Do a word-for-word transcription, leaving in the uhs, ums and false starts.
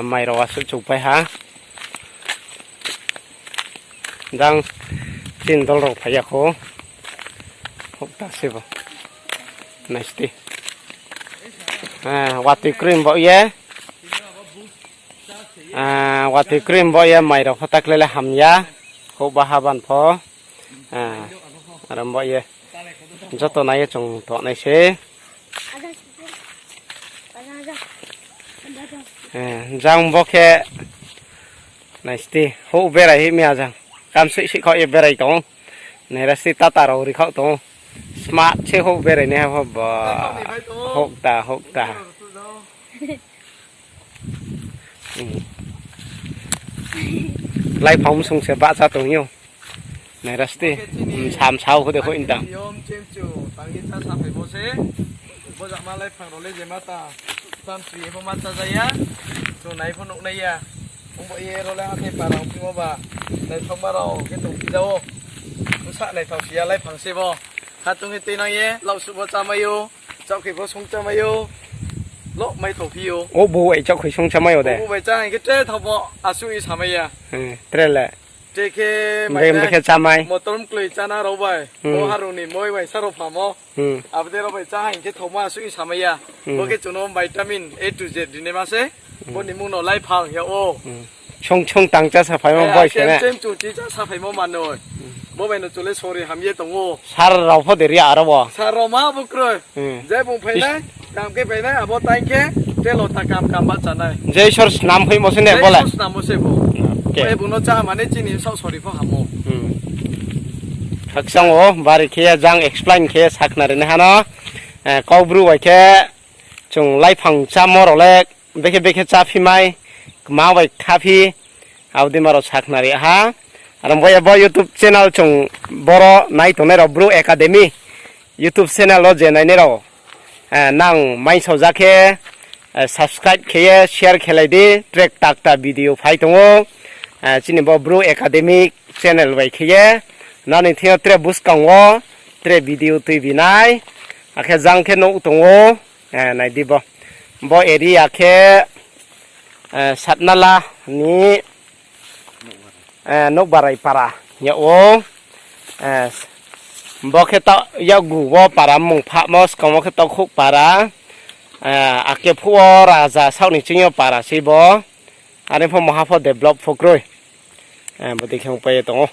Mai rao asuh chungpai ha. Jang chini dol rao phai ya kho. Houhta se bo. Naisti. Watoi kroi bo ye. Watoi kroi bo ye mai rao pho takle le ham ya. Houhba ha ban pho. Aro bo ye. Joto nai ye chung tongnai se. Jang bo khe naisti houh berai hih mi a jang. Kamsoih soih khaoh ye berai tong ou. Nairasti tata rao ri khaoh tong ou. Smart se houh berai nai ha pho ba. Houhta, houhta. Laiphang msung se bahcha tong ou. Nairasti. Msa msa kho de hoih tang. Tang ye chá saphaimo se. Bo jama laiphang rao le je ma ta. Samsri ye pho ma chá ja ya. Chung nai pho nuh nai ya. Ongbo ye rao le hathái para ongphimo ba. Naithaoma rao khe tongphi ja ou. Bsa naithao si ya laiphang se bo. Khatung khe tuinang ye, laosuh bo chámai ou, chaohkhoi pho sung chámai ou, loh mai thaophi ou. Obo bai chaohkhoi sung chámai ou de. Obo bai chá hing khe tre thaomo asuh ye samai ya. Tre le. Tre khe mai khe chámai. Motor mkloi chána rao bai. Bo harung ni moi bai sa rao phamo. Abo dei rao bai chá hing khe thaomo asuh ye samai ya. Bo khe chung no vitamin A to Z rinaima se. Bo ni mung no laiphang hing yag ou. Sung sung tang chá saphaimo bai se ne. Chem chung chi chá saphaimo manoi. Bo bai no chung le sori ham ye tong ou. Sar rao pho de ri aro bo. Sar rao ma bo kroi. Je bung phainai, kam khe phainai, abo time khe, telo ta kam kam ba chánai. Je Isor snam hoihmo se ne bo le. Snammo se bo. Bung no chá mani chini saoh sori pho hamo. Khakchang ou, bari khe ye jang explain khe sakhnari nai ha no. Kau Bru bai khe, chung laiphang chámo rao le, bekhe bekhe cháphi mai, kma bai khaphi, abo dei ma rao sakhnari ha. Aro bo ye bo YouTube channel chung boro nai tongnai rao Bru Academy YouTube channel wo je nainai rao, nang maisao ja khe, subscribe khe ye share khelai di, tre kta kta video phai tong ou. Chini bo Bru Academy channel bai khe ye, nani thing yo tre buskang wo, tre video tuibi nai, akhe jang khe nouh tong ou, nai di bo. Bo area khe, Satnala ni, Nouhbarai para hing yag ou. Bo khe taoh yakgu wo para mung phahmo, skang wo khe Taokhouh para. Ake phuh wo raja saoh ni ching yo para sei bo. Are pho maha pho develop pho kroi. Bodei khe ongpai ye tong ou.